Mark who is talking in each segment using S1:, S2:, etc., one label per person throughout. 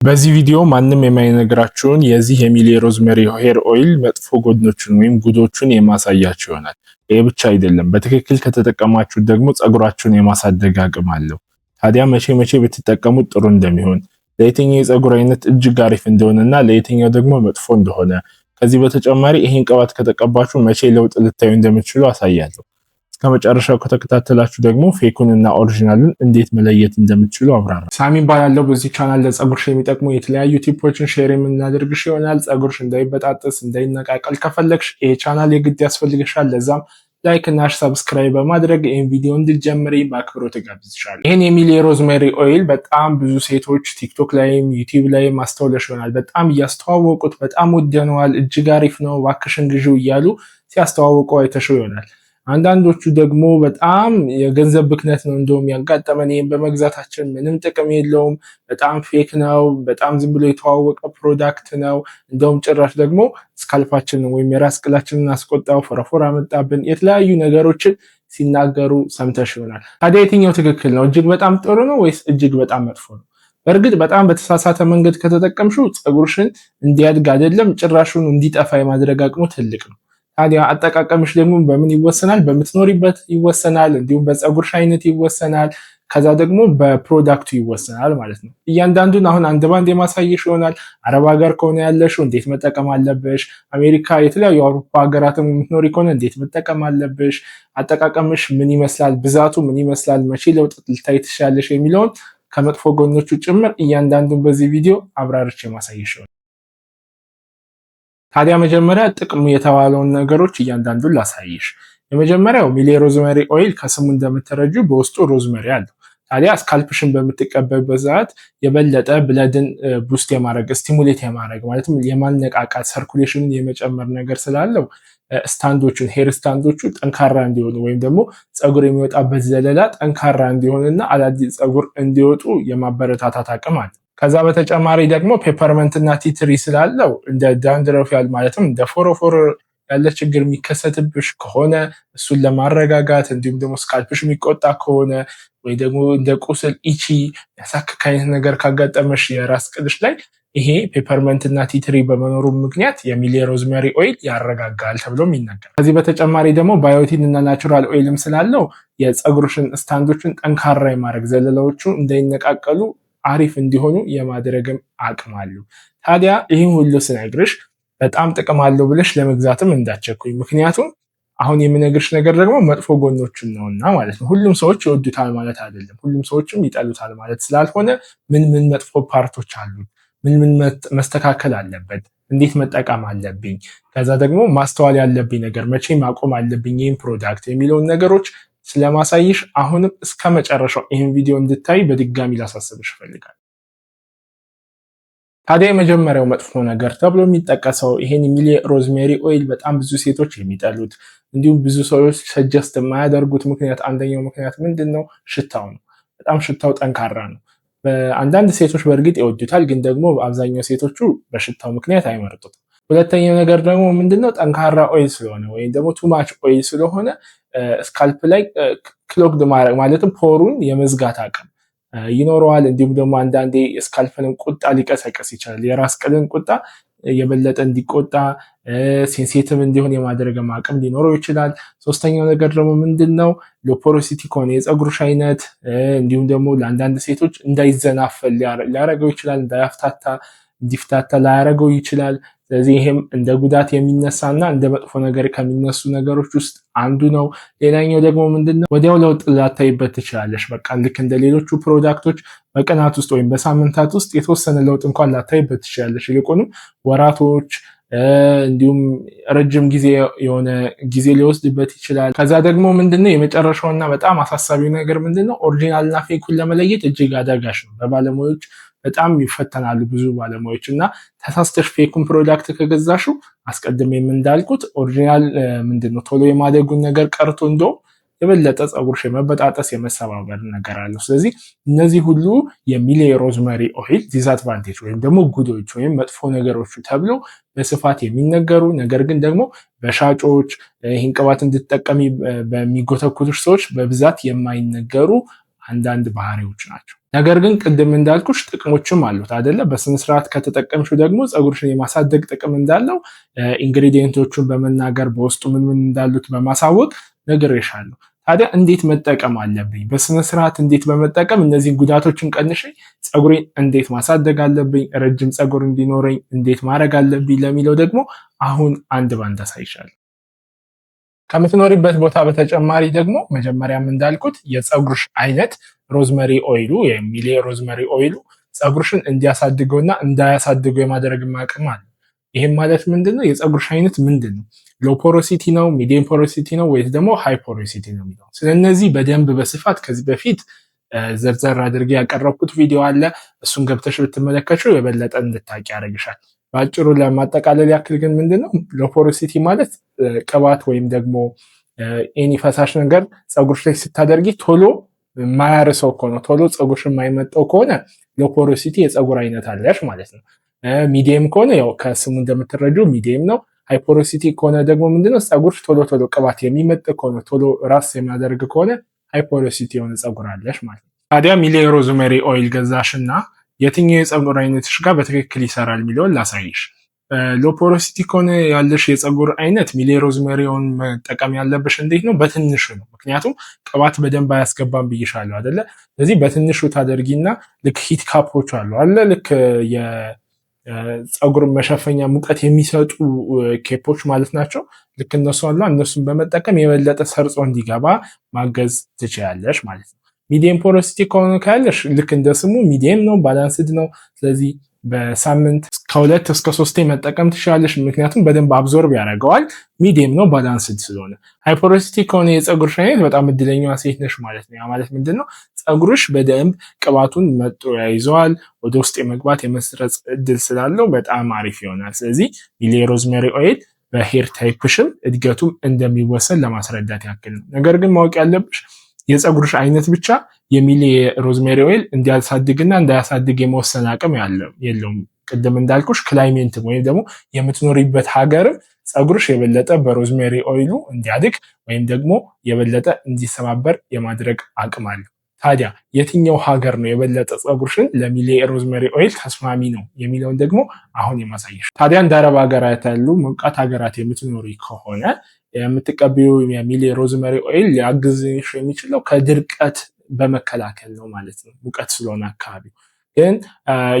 S1: በዚህ ቪዲዮ ማንም የማይነግራችሁን የዚህ የሚሊ rosemary hair oil መጥፎ ጎኖችን ወይም ጉዶቹን የማሳያችሁ ይሆናል። ይህ ብቻ አይደለም፣ በትክክል ከተጠቀማችሁት ደግሞ ጸጉራችሁን የማሳደግ አቅም አለው። ታዲያ መቼ መቼ ብትጠቀሙት ጥሩ እንደሚሆን፣ ለየትኛው የጸጉር አይነት እጅግ አሪፍ እንደሆነና ለየትኛው ደግሞ መጥፎ እንደሆነ፣ ከዚህ በተጨማሪ ይህን ቅባት ከተቀባችሁ መቼ ለውጥ ልታዩ እንደምትችሉ አሳያለሁ። እስከ መጨረሻው ከተከታተላችሁ ደግሞ fake ኡን እና original ኡን እንዴት መለየት እንደምትችሉ አብራራ። ሳሚ እባላለሁ። በዚህ ቻናል ለጸጉርሽ የሚጠቅሙ የተለያዩ tip ኦችን share የምናደርግሽ ይሆናል። ጸጉርሽ እንዳይበጣጠስ እንዳይነቃቀል ከፈለግሽ ይሄ ቻናል የግድ ያስፈልግሻል። ለዛም like እና subscribe በማድረግ ይህን ቪዲዮ እንድትጀምሪ በአክብሮት እጋብዝሻለሁ። ይህን የሚሊ rosemary oil በጣም ብዙ ሴቶች ቲክቶክ ላይም ዩቲዩብ ላይም አስተውለሽ ይሆናል። በጣም እያስተዋወቁት፣ በጣም ወደነዋል፣ እጅግ አሪፍ ነው፣ እባክሽን ግዢው እያሉ ሲያስተዋውቀው አይተሽው ይሆናል። አንዳንዶቹ ደግሞ በጣም የገንዘብ ብክነት ነው እንደውም ያጋጠመን፣ ይህም በመግዛታችን ምንም ጥቅም የለውም፣ በጣም fake ነው፣ በጣም ዝም ብሎ የተዋወቀ product ነው፣ እንደውም ጭራሽ ደግሞ scalp ኣችንን ወይም የራስ ቅላችንን አስቆጣው፣ ፎረፎር አመጣብን፣ የተለያዩ ነገሮችን ሲናገሩ ሰምተሽ ይሆናል። ታዲያ የትኛው ትክክል ነው? እጅግ በጣም ጥሩ ነው ወይስ እጅግ በጣም መጥፎ ነው? በእርግጥ በጣም በተሳሳተ መንገድ ከተጠቀምሽው ፀጉርሽን እንዲያድግ አይደለም ጭራሹን እንዲጠፋ የማድረግ አቅሙ ትልቅ ነው። ታዲያ አጠቃቀምሽ ደግሞ በምን ይወሰናል? በምትኖሪበት ይወሰናል፣ እንዲሁም በፀጉርሽ አይነት ይወሰናል። ከዛ ደግሞ በ product ኡ ይወሰናል ማለት ነው። እያንዳንዱን አሁን አንድ ባንድ የማሳየሽ ይሆናል። አረብ ሀገር ከሆነ ያለሽው እንዴት መጠቀም አለብሽ፣ አሜሪካ፣ የተለያዩ አውሮፓ ሀገራትም የምትኖሪ ከሆነ እንዴት መጠቀም አለብሽ፣ አጠቃቀምሽ ምን ይመስላል፣ ብዛቱ ምን ይመስላል፣ መቼ ለውጥ ልታይ ትችያለሽ የሚለውን ከመጥፎ ጎኖቹ ጭምር እያንዳንዱን በዚህ ቪዲዮ አብራርቼ የማሳየሽ ይሆናል። ታዲያ መጀመሪያ ጥቅሙ የተባለውን ነገሮች እያንዳንዱን ላሳይሽ። የመጀመሪያው ሚሊ rosemary oil ከስሙ እንደምትረጁ በውስጡ rosemary አለው። ታዲያ scalp ሽን በምትቀበልበት ሰዓት የበለጠ blood ን boost የማድረግ፣ stimulate የማድረግ፣ ማለትም የማነቃቃት፣ circulation ን የመጨመር ነገር ስላለው strand ኦቹን፣ hair strand ኦቹ ጠንካራ እንዲሆኑ ወይም ደግሞ ፀጉር የሚወጣበት ዘለላ ጠንካራ እንዲሆንና አዳዲስ ፀጉር እንዲወጡ የማበረታታት አቅም አለ። ከዛ በተጨማሪ ደግሞ peppermint እና tea tree ስላለው እንደ dandruff ያል ማለትም እንደ ፎሮፎር ያለ ችግር የሚከሰትብሽ ከሆነ እሱን ለማረጋጋት፣ እንዲሁም ደግሞ scalp ሽ የሚቆጣ ከሆነ ወይ ደግሞ እንደ ቁስል፣ itchy፣ ያሳክክ አይነት ነገር ካጋጠመሽ የራስ ቅልሽ ላይ ይሄ peppermint እና tea tree በመኖሩ ምክንያት የሚሊ rosemary oil ያረጋጋል ተብሎም ይነገራል። ከዚህ በተጨማሪ ደግሞ biotin እና natural oil ም ስላለው የፀጉርሽን strand ኦችን ጠንካራ የማድረግ፣ ዘለላዎቹ እንዳይነቃቀሉ አሪፍ እንዲሆኑ የማድረግም አቅም አለው። ታዲያ ይህን ሁሉ ስነግርሽ በጣም ጥቅም አለው ብለሽ ለመግዛትም እንዳትቸኩይ። ምክንያቱም አሁን የምነግርሽ ነገር ደግሞ መጥፎ ጎኖችን ነውና ማለት ነው። ሁሉም ሰዎች ይወዱታል ማለት አይደለም። ሁሉም ሰዎችም ይጠሉታል ማለት ስላልሆነ ምን ምን መጥፎ part ኦች አሉት፣ ምን ምን መስተካከል አለበት፣ እንዴት መጠቀም አለብኝ፣ ከዛ ደግሞ ማስተዋል ያለብኝ ነገር፣ መቼ ማቆም አለብኝ ይህን product የሚለውን ነገሮች ስለማሳይሽ አሁንም እስከ መጨረሻው ይህን ቪዲዮ እንድታይ በድጋሚ ላሳስብሽ እፈልጋለሁ። ታዲያ የመጀመሪያው መጥፎ ነገር ተብሎ የሚጠቀሰው፣ ይሄን ሚሊ rosemary oil በጣም ብዙ ሴቶች የሚጠሉት እንዲሁም ብዙ ሰዎች suggest የማያደርጉት ምክንያት፣ አንደኛው ምክንያት ምንድን ነው? ሽታው ነው። በጣም ሽታው ጠንካራ ነው። አንዳንድ ሴቶች በእርግጥ ይወዱታል፣ ግን ደግሞ አብዛኛው ሴቶቹ በሽታው ምክንያት አይመርጡትም። ሁለተኛው ነገር ደግሞ ምንድነው? ጠንካራ oil ስለሆነ ወይም ደግሞ too much oil ስለሆነ scalp ላይ clogged ማድረግ ማለትም pore ኡን የመዝጋት አቅም ይኖረዋል። እንዲሁም ደግሞ አንዳንዴ scalp ንም ቁጣ ሊቀሰቅስ ይችላል። የራስ ቅልን ቁጣ የበለጠ እንዲቆጣ፣ sensitive እንዲሆን የማድረግ አቅም ሊኖረው ይችላል። ሶስተኛው ነገር ደግሞ ምንድን ነው? Low porosity ከሆነ የፀጉርሽ አይነት እንዲሁም ደግሞ ለአንዳንድ ሴቶች እንዳይዘናፈል ሊያደርገው ይችላል። እንዳያፍታታ፣ እንዲፍታታ ላያደርገው ይችላል። ስለዚህ ይሄም እንደ ጉዳት የሚነሳና እንደ መጥፎ ነገር ከሚነሱ ነገሮች ውስጥ አንዱ ነው። ሌላኛው ደግሞ ምንድነው? ወዲያው ለውጥ ላታይበት ትችላለሽ። በቃ ልክ እንደ ሌሎቹ product ኦች በቀናት ውስጥ ወይም በሳምንታት ውስጥ የተወሰነ ለውጥ እንኳን ላታይበት ትችላለሽ። ይልቁንም ወራቶች እንዲሁም ረጅም ጊዜ የሆነ ጊዜ ሊወስድበት ይችላል። ከዛ ደግሞ ምንድነው፣ የመጨረሻውና በጣም አሳሳቢው ነገር ምንድነው? Original ና fake ኡን ለመለየት እጅግ አዳጋች ነው። በባለሙያዎች በጣም ይፈተናሉ ብዙ ባለሙያዎች። እና ተሳስተሽ fake ኡን product ከገዛሽው አስቀድሜም እንዳልኩት original ምንድነው ቶሎ የማደጉን ነገር ቀርቶ እንደውም የበለጠ ፀጉርሽ የመበጣጠስ፣ የመሰባበር ነገር አለው። ስለዚህ እነዚህ ሁሉ የሚሊ rosemary oil disadvantage ወይም ደግሞ ጉዶች ወይም መጥፎ ነገሮቹ ተብሎ በስፋት የሚነገሩ፣ ነገር ግን ደግሞ በሻጮች፣ ይህን ቅባት እንድትጠቀሚ በሚጎተኩቱሽ ሰዎች በብዛት የማይነገሩ አንዳንድ ባህሪዎች ናቸው። ነገር ግን ቅድም እንዳልኩሽ ጥቅሞችም አሉት አይደለ? በስነስርዓት ከተጠቀምሽው ደግሞ ፀጉርሽን የማሳደግ ጥቅም እንዳለው ingredient ኦቹን በመናገር በውስጡ ምን ምን እንዳሉት በማሳወቅ ነግሬሻለሁ። ታዲያ እንዴት መጠቀም አለብኝ? በስነስርዓት እንዴት በመጠቀም እነዚህን ጉዳቶችን ቀንሼ ፀጉሬን እንዴት ማሳደግ አለብኝ፣ ረጅም ፀጉር እንዲኖረኝ እንዴት ማድረግ አለብኝ ለሚለው ደግሞ አሁን አንድ ባንድ አሳይሻለሁ። ከምትኖሪበት ቦታ በተጨማሪ ደግሞ መጀመሪያም እንዳልኩት የፀጉርሽ አይነት rosemary oil ኡ ወይም ሚሌ rosemary oil ኡ ፀጉርሽን እንዲያሳድገውና እንዳያሳድገው የማድረግ አቅም አለ። ይህም ማለት ምንድን ነው? የፀጉርሽ አይነት ምንድን ነው? Low porosity ነው፣ medium porosity ነው ወይስ ደግሞ high porosity ነው የሚለው። ስለነዚህ በደንብ በስፋት ከዚህ በፊት ዘርዘር አድርጌ ያቀረብኩት ቪዲዮ አለ። እሱን ገብተሽ ብትመለከችው የበለጠ እንድታቂ ያደርግሻል። በአጭሩ ለማጠቃለል ያክል ግን ምንድነው low porosity ማለት ቅባት ወይም ደግሞ any ፈሳሽ ነገር ፀጉርሽ ላይ ስታደርጊ ቶሎ የማያርሰው ከሆነ፣ ቶሎ ፀጉርሽ የማይመጠው ከሆነ low porosity የፀጉር አይነት አለሽ ማለት ነው። Medium ከሆነ ያው ከስሙ እንደምትረጁ medium ነው። High porosity ከሆነ ደግሞ ምንድነው ፀጉርሽ ቶሎ ቶሎ ቅባት የሚመጥ ከሆነ፣ ቶሎ ራስ የሚያደርግ ከሆነ high porosity የሆነ ፀጉር አለሽ ማለት ነው። ታዲያ ሚሌ rosemary oil ገዛሽና የትኛው የፀጉር አይነትሽ ጋር በትክክል ይሰራል የሚለውን ላሳይሽ። Low porosity ከሆነ ያለሽ የፀጉር አይነት ሚሌ rosemary ውን መጠቀም ያለብሽ እንዴት ነው? በትንሹ ነው። ምክንያቱም ቅባት በደንብ አያስገባም ብይሻለሁ አይደለ? ስለዚህ በትንሹ ታደርጊና ልክ heat cap ኦች አሉ አለ፣ ልክ የፀጉር መሸፈኛ ሙቀት የሚሰጡ cap ኦች ማለት ናቸው። ልክ እነሱ አሉ። እነሱን በመጠቀም የበለጠ ሰርጾ እንዲገባ ማገዝ ትችያለሽ ማለት ነው። Medium porosity ከሆነ ካለሽ ልክ እንደ ስሙ medium ነው፣ balanced ነው። ስለዚህ በሳምንት ከ 2 እስከ 3 መጠቀም ትችላለሽ። ምክንያቱም በደንብ absorb ያደርገዋል። Medium ነው፣ balanced ስለሆነ። High porosity ከሆነ የፀጉርሽ አይነት በጣም እድለኛዋ ሴት ነሽ ማለት ነው። ያ ማለት ምንድን ነው? ፀጉርሽ በደንብ ቅባቱን መጦ ያይዘዋል። ወደ ውስጥ የመግባት የመስረጽ እድል ስላለው በጣም አሪፍ ይሆናል። ስለዚህ ሚሌ rosemary oil በ hair type ሽም እድገቱም እንደሚወሰን ለማስረዳት ያክል ነው። ነገር ግን ማወቅ ያለብሽ የፀጉርሽ አይነት ብቻ የሚሌ rosemary oil እንዲያሳድግና እንዳያሳድግ የመወሰን አቅም የለውም። ቅድም እንዳልኩሽ climate ም ወይም ደግሞ የምትኖሪበት ሀገርም ፀጉርሽ የበለጠ በ rosemary oil ኡ እንዲያድግ ወይም ደግሞ የበለጠ እንዲሰባበር የማድረግ አቅም አለው። ታዲያ የትኛው ሀገር ነው የበለጠ ፀጉርሽን ለሚሌ rosemary oil ተስማሚ ነው የሚለውን ደግሞ አሁን የማሳየሽ። ታዲያ እንደ አረብ ሀገራት ያሉ ሞቃት ሀገራት የምትኖሪ ከሆነ የምትቀቢው የሚሌ rosemary oil ሊያግዝሽ የሚችለው ከድርቀት በመከላከል ነው ማለት ነው። ሙቀት ስለሆነ አካባቢው። ግን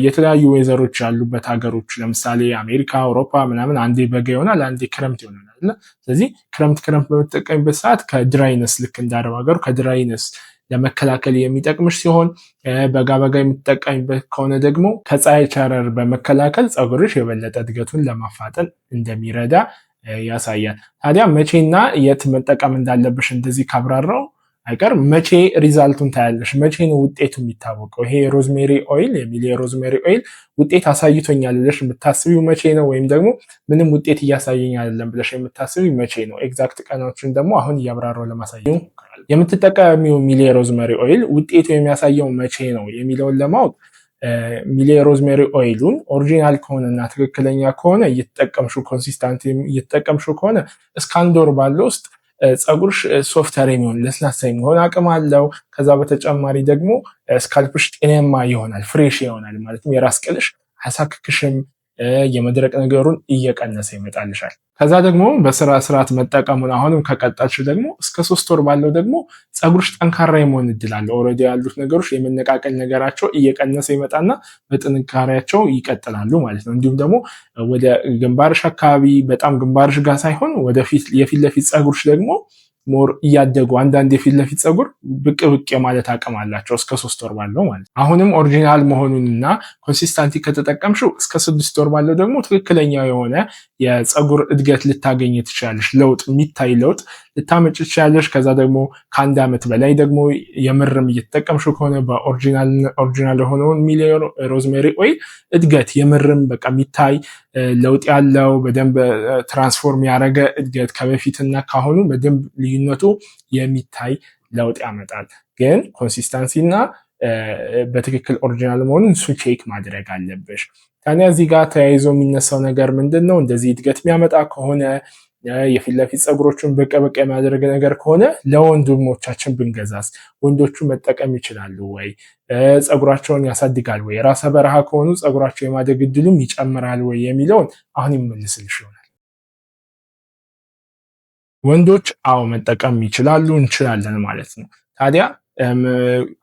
S1: የተለያዩ weather ኦች ያሉበት ሀገሮች ለምሳሌ አሜሪካ፣ አውሮፓ ምናምን አንዴ በጋ ይሆናል፣ አንዴ ክረምት ይሆናል አይደለ? ስለዚህ ክረምት ክረምት በምትጠቀሚበት ሰዓት ከ dryness፣ ልክ እንደ አረብ ሀገሩ ከ dryness ለመከላከል የሚጠቅምሽ ሲሆን በጋ በጋ የምትጠቀሚበት ከሆነ ደግሞ ከፀሐይ ጨረር በመከላከል ፀጉርሽ የበለጠ እድገቱን ለማፋጠን እንደሚረዳ ያሳያል። ታዲያ መቼና የት መጠቀም እንዳለብሽ እንደዚህ ካብራራው አይቀር መቼ result ኡን ታያለሽ? መቼ ነው ውጤቱ የሚታወቀው? ይሄ rosemary oil የሚል የ rosemary oil ውጤት አሳይቶኛል ብለሽ የምታስቢው መቼ ነው? ወይም ደግሞ ምንም ውጤት እያሳየኝ አይደለም ብለሽ የምታስቢው መቼ ነው? Exact ቀናዎችን ደግሞ አሁን እያብራራው ለማሳየት የምትጠቀሚው ሚሌ rosemary oil ውጤቱ የሚያሳየው መቼ ነው የሚለውን ለማወቅ ሚሌ rosemary oil ኡን original ከሆነና ትክክለኛ ከሆነ እየተጠቀምሽው፣ consistent እየተጠቀምሽው ከሆነ እስከ አንድ ወር ባለው ውስጥ ፀጉርሽ softer የሚሆን፣ ለስላሳ የሚሆን አቅም አለው። ከዛ በተጨማሪ ደግሞ scalp ሽ ጤናማ ይሆናል፣ fresh ይሆናል። ማለትም የራስ ቅልሽ አያሳክክሽም፣ የመድረቅ ነገሩን እየቀነሰ ይመጣልሻል። ከዛ ደግሞ በስራ ስርዓት መጠቀሙን አሁንም ከቀጠልሽ ደግሞ እስከ 3 ወር ባለው ደግሞ ፀጉርሽ ጠንካራ የመሆን እድል አለው። Already ያሉት ነገሮች የመነቃቀል ነገራቸው እየቀነሰ ይመጣና በጥንካሬያቸው ይቀጥላሉ ማለት ነው። እንዲሁም ደግሞ ወደ ግንባርሽ አካባቢ፣ በጣም ግንባርሽ ጋር ሳይሆን ወደፊት የፊት ለፊት ፀጉርሽ ደግሞ more እያደጉ አንዳንድ የፊት ለፊት ፀጉር ብቅ ብቅ የማለት አቅም አላቸው እስከ 3 ወር ባለው ማለት ነው። አሁንም original መሆኑንና consistently ከተጠቀምሽው እስከ 6 ወር ባለው ደግሞ ትክክለኛ የሆነ የፀጉር እድገት ልታገኝ ትችላለሽ። ለውጥ፣ የሚታይ ለውጥ ልታመጭ ትችላለሽ። ከዛ ደግሞ ከአንድ ዓመት በላይ ደግሞ የምርም እየተጠቀምሽው ከሆነ በ original የሆነውን ሚሌ rosemary oil እድገት የምርም በቃ የሚታይ ለውጥ ያለው፣ በደንብ transform ያደረገ እድገት፣ ከበፊትና ካሁኑ በደንብ ልዩነቱ የሚታይ ለውጥ ያመጣል። ግን consistency እና በትክክል original መሆኑን እሱ check ማድረግ አለብሽ። ታዲያ እዚህ ጋር ተያይዞ የሚነሳው ነገር ምንድን ነው? እንደዚህ እድገት የሚያመጣ ከሆነ የፊት ለፊት ፀጉሮችን ብቅ ብቅ የሚያደርግ ነገር ከሆነ ለወንድሞቻችን ብንገዛስ ወንዶቹ መጠቀም ይችላሉ ወይ? ፀጉራቸውን ያሳድጋል ወይ? ራሰ በረሃ ከሆኑ ፀጉራቸው የማደግ እድሉም ይጨምራል ወይ የሚለውን አሁን ይመልስልሽ ይሆናል። ወንዶች አዎ መጠቀም ይችላሉ፣ እንችላለን ማለት ነው። ታዲያ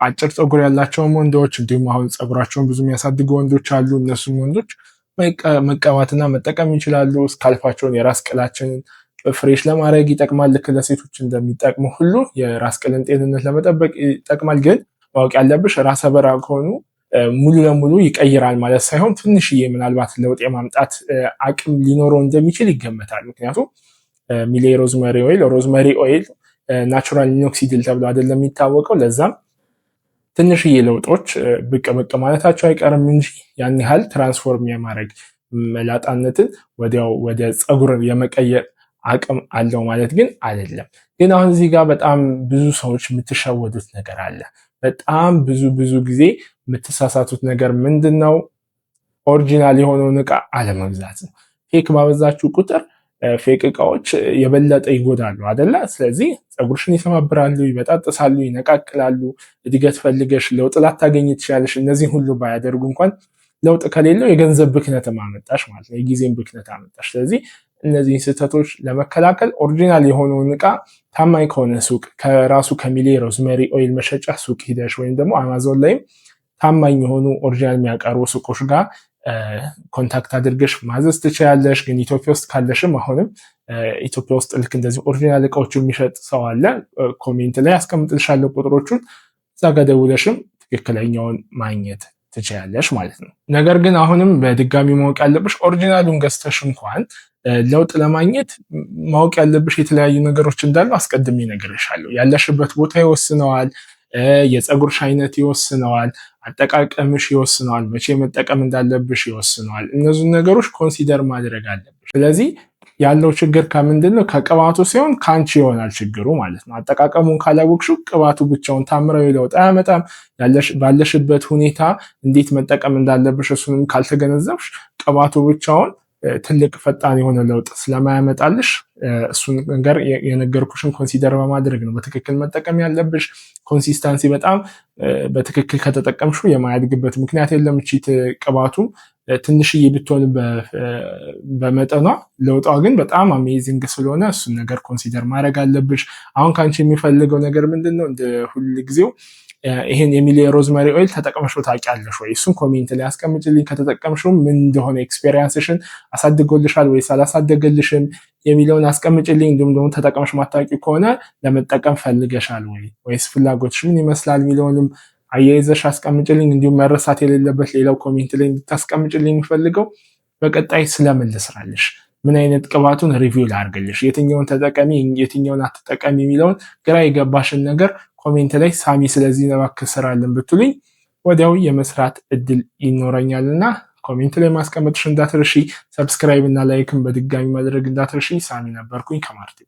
S1: አጭር ፀጉር ያላቸውም ወንዶች እንዲሁም አሁን ፀጉራቸውን ብዙ የሚያሳድጉ ወንዶች አሉ። እነሱም ወንዶች መቀባትና መጠቀም ይችላሉ። Scalp ኣቸውን የራስ ቅላችንን fresh ለማድረግ ይጠቅማል። ልክ ለሴቶች እንደሚጠቅሙ ሁሉ የራስ ቅልን ጤንነት ለመጠበቅ ይጠቅማል። ግን ማወቅ ያለብሽ ራሰ በራ ከሆኑ ሙሉ ለሙሉ ይቀይራል ማለት ሳይሆን ትንሽዬ ምናልባት ለውጥ የማምጣት አቅም ሊኖረው እንደሚችል ይገመታል። ምክንያቱም ሚሌ rosemary oil፣ rosemary oil natural minoxidil ተብሎ አይደለም የሚታወቀው። ለዛም ትንሽዬ ለውጦች ብቅ ብቅ ማለታቸው አይቀርም እንጂ ያን ያህል transform የማድረግ መላጣነትን ወዲያው ወደ ፀጉር የመቀየር አቅም አለው ማለት ግን አይደለም። ግን አሁን እዚህ ጋር በጣም ብዙ ሰዎች የምትሸወዱት ነገር አለ። በጣም ብዙ ብዙ ጊዜ የምትሳሳቱት ነገር ምንድን ነው? Original የሆነውን እቃ አለመግዛት ነው። Fake ባበዛችሁ ቁጥር fake እቃዎች የበለጠ ይጎዳሉ አደለ? ስለዚህ ፀጉርሽን ይሰባብራሉ፣ ይበጣጥሳሉ፣ ይነቃቅላሉ። እድገት ፈልገሽ ለውጥ ላታገኝ ትችላለሽ። እነዚህን ሁሉ ባያደርጉ እንኳን ለውጥ ከሌለው የገንዘብ ብክነት አመጣሽ ማለት ነው፣ የጊዜን ብክነት አመጣሽ። ስለዚህ እነዚህን ስህተቶች ለመከላከል original የሆነውን እቃ ታማኝ ከሆነ ሱቅ፣ ከራሱ ከሚሌ rosemary oil መሸጫ ሱቅ ሂደሽ ወይም ደግሞ አማዞን ላይም ታማኝ የሆኑ original የሚያቀርቡ ሱቆች ጋር contact አድርገሽ ማዘዝ ትችያለሽ። ግን ኢትዮጵያ ውስጥ ካለሽም አሁንም ኢትዮጵያ ውስጥ ልክ እንደዚህ original እቃዎቹ የሚሸጥ ሰው አለ። Comment ላይ አስቀምጥልሻለሁ ቁጥሮቹን። እዛ ጋ ደውለሽም ትክክለኛውን ማግኘት ትችያለሽ ማለት ነው። ነገር ግን አሁንም በድጋሚ ማወቅ ያለብሽ original ኡን ገዝተሽ እንኳን ለውጥ ለማግኘት ማወቅ ያለብሽ የተለያዩ ነገሮች እንዳሉ አስቀድሜ እነግርሻለሁ። ያለሽበት ቦታ ይወስነዋል። የፀጉርሽ አይነት ይወስነዋል። አጠቃቀምሽ ይወስነዋል። መቼ መጠቀም እንዳለብሽ ይወስነዋል። እነዚህን ነገሮች consider ማድረግ አለብሽ። ስለዚህ ያለው ችግር ከምንድን ነው? ከቅባቱ ሲሆን ከአንቺ ይሆናል ችግሩ ማለት ነው። አጠቃቀሙን ካላወቅሽው ቅባቱ ብቻውን ታምራዊ ለውጥ አያመጣም። ባለሽበት ሁኔታ እንዴት መጠቀም እንዳለብሽ እሱንም ካልተገነዘብሽ ቅባቱ ብቻውን ትልቅ ፈጣን የሆነ ለውጥ ስለማያመጣልሽ እሱን ነገር የነገርኩሽን consider በማድረግ ነው በትክክል መጠቀም ያለብሽ። Consistency በጣም በትክክል ከተጠቀምሽው የማያድግበት ምክንያት የለም። እቺ ቅባቱ ትንሽዬ ብትሆን በመጠኗ ለውጧ ግን በጣም amazing ስለሆነ እሱን ነገር consider ማድረግ አለብሽ። አሁን ከአንቺ የሚፈልገው ነገር ምንድን ነው? እንደ ሁል ጊዜው ይሄን የሚሌ rosemary oil ተጠቅመሽው ታውቂያለሽ ወይ? እሱን comment ላይ አስቀምጭልኝ። ከተጠቀምሽው ምን እንደሆነ experience ሽን፣ አሳድጎልሻል ወይስ አላሳደገልሽም የሚለውን አስቀምጭልኝ። እንዲሁም ደግሞ ተጠቅመሽ ማታውቂ ከሆነ ለመጠቀም ፈልገሻል ወይ ወይስ ፍላጎትሽ ምን ይመስላል የሚለውንም አያይዘሽ አስቀምጭልኝ። እንዲሁም መረሳት የሌለበት ሌላው comment ላይ እንድታስቀምጭልኝ የምፈልገው በቀጣይ ስለምን ልስራልሽ፣ ምን አይነት ቅባቱን review ላርግልሽ፣ የትኛውን ተጠቀሚ የትኛውን አትጠቀሚ የሚለውን ግራ የገባሽን ነገር comment ላይ ሳሚ ስለዚህ እባክህ ስራልን ብትሉኝ ወዲያው የመስራት እድል ይኖረኛልና comment ላይ ማስቀመጥሽ እንዳትርሺ። Subscribe እና like ን በድጋሚ ማድረግ እንዳትርሺ። ሳሚ ነበርኩኝ ከማርቲ።